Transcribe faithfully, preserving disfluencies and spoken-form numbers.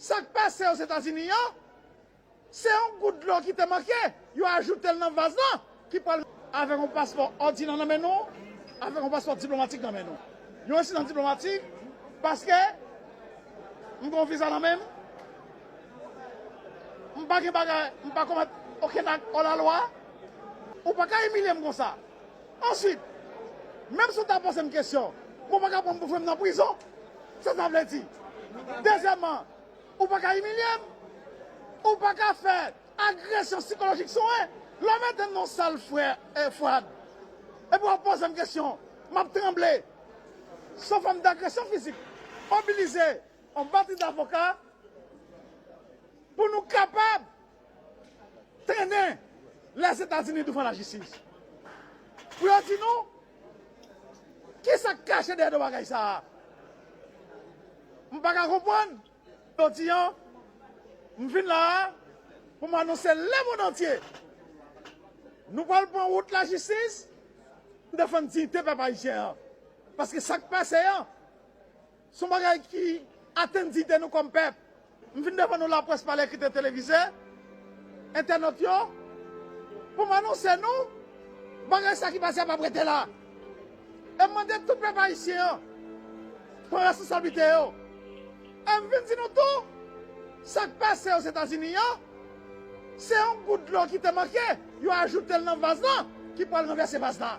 Sa k pase Ozetazini an, se yon gout dlo ki te manke, yo ajoute l nan vaz lan, ki pral avèk yon paspò òdinè nan men nou, avèk yon paspò diplomatik nan men nou. Yon ensidan diplomatik, paske m gen yon viza nan men m, m pa gen bagay, m pa komèt okenn ak òlalwa, ou pa ka imilye m konsa. Answit, menm si w ta poze m kesyon, mwen pa ka pran m pou fè m nan prizon. Sa sa vle di? Dezyèmman, ou pa ka imilye m. Ou pa ka fè agresyon sikolojik sou mwen. Lè w mete m nan sal frè, eh, Fwad, epi w ap poze m kesyon, m ap tranble. Se yon fòm dagresyon fizik. Mobilize yon batri davoka pou nou kapab trennen Lèzetazini douvan lajistis. Pou yo di nou, kisa k kache dèyè de bagay sa a? M pa ka konprann. Jodi a, m vin la a pou m anonse lemonn antye, nou pral pran wout lajistis, m defann diyite pèp ayisyen an. Paske sa k pase an, se yon bagay ki atenn diyite nou kòm pèp. M vin devan nou laprès pa lè ki te televize, entènòt yo, pou m anonse nou, bagay sa ki pase a p ap rete la. E m mande tout pèp ayisyen an pran responsablite yo. E m vin di nou tou, sa k pase Ozetazini an, se yon gout dlo ki te manke, yo ajoute l nan vaz lan, ki pral ranvèse vaz la.